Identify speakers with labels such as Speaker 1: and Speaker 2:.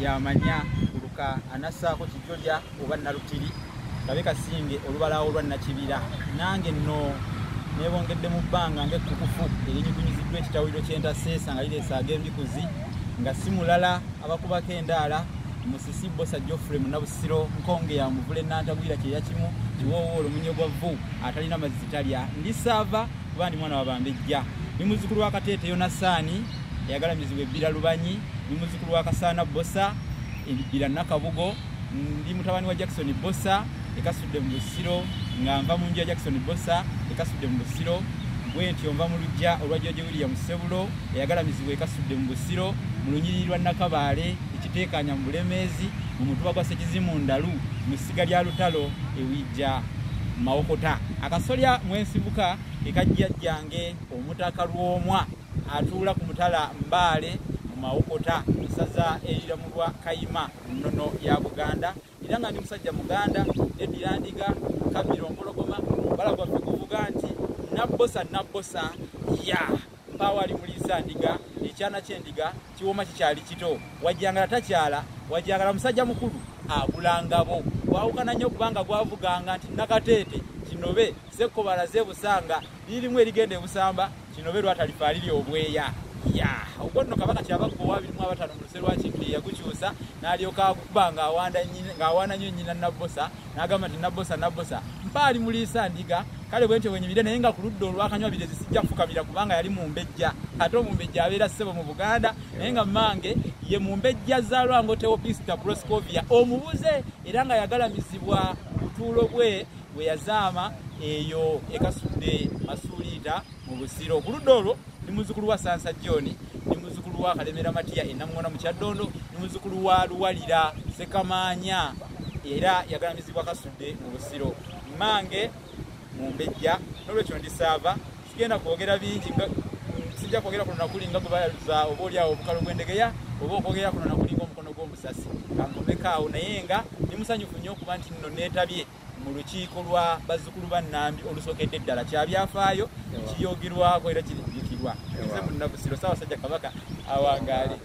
Speaker 1: Yamanya kuluka anassaako kijolya oba nalutiri kabe kasinge olubalaawo lwa Nakibira. Nange nno neebongedde mu bbanga ng'ekkukufu erinyugunyiziddwa ekitawuliro ky'entaseesa nga lireesaaga embikuzi nga si mulala abakubako endaala Musisi Bbosa Geoffrey Munnabusiro Nkonge ya Muvule Nantagwira kyeya kimu kiwoowo omunye gwa vvu atalina mazzi talya. Ndi Saava kuba ndi mwana wa Bambejja, ndi muzzukulu wa Kateete Yonasaani eyagalamizibwa ebbira Lubanyi, ndi muzzukulu wa Kasaana Bbosa ebbira Nakabugo, ndi mutabani wa Jackson Bbosa ekasudde mu Busiro nga nva mu nju ya Jackson Bbosa ekasudde mu Busiro. Bwe ntyo nva mu luggya olwa George William Ssebulo eyagalamizibwa ekasudde mu Busiro mu lunyiriri lwa Nakabaale ekiteekanya mu Bulemeezi mu mutuba gwa Ssekizimu Ndalu mu ssiga lya Lutalo ewijja Mawokota. Akasolya mwensibuka ekajjajjange Omutaka Lwomwa atuula ku mutala Mbaale mu Mawokota essaza eriramulwa Kayima mu nnono ya Buganda. Era nga ndi musajja Muganda neddira ndiga Kabiro Mpologoma bala gwaffe kuvuga nti Nabbosa Nabbosa ya mpaawo ali muliisa ndiga ekyana ky'endiga kiwooma kikyali kito wajjangala takyala wajjangala musajja mukulu agulangabo gwawukana nnyo kubanga gwavuganga nti Nakateete kinobe Ssekobala z'ebusanga lirimu erigenda ebusamba kinobe lwatalifa liri obweya. Ya ogwo nno Kabaka Kyabaggu owa 2025 mu luse lwa Kintu yagukyusa n'alyoka agukuba ng'awaana nnyo nnyina Nabbosa n'agamba nti Nabbosa Nabbosa mpaali muliisa ndiga. Kale bwe ntyo bwe naye nga ku ludda olwakanywa birezi sijja kufukamira kubanga yali mumbejja ate omumbejja abeera ssebo mu Buganda naye nga mmange ye mumbejja Zalwango Teopista Proscovia omubuze era nga yagalamizibwa butuulo bwe bwe yazaama eyo ekasudde Masuuliita mu Busiro. Ku ludda olwo ndi muzzukulu wa Sansa John, ndi muzzukulu wa Kalemera Matiya e Namuŋŋoona mu Kyaddondo, ndi muzzukulu wa Luwalira Ssekamaanya era yagalamizibwa Kasudde mu Busiro. Mmange mumbejja n'olwekyo ndi Saava sigenda kwogera bingi, sijja kwogera kuno nakuli nga gwe bayaluza oba oliawo obukalo bw'endegeya oba okwogera kuno nakuli ng'omukono gw'omusasi kankomeko awo. Naye nga ndi musanyufu nnyo okuba nti nno neetabye mu lukiiko lwa bazzukulu ba Nnambi olusookedde ddala kyabyafaayo kiyogerwako era kirijjukirwa. Nze Munnabusiro Ssaabasajja Kabaka awangaale.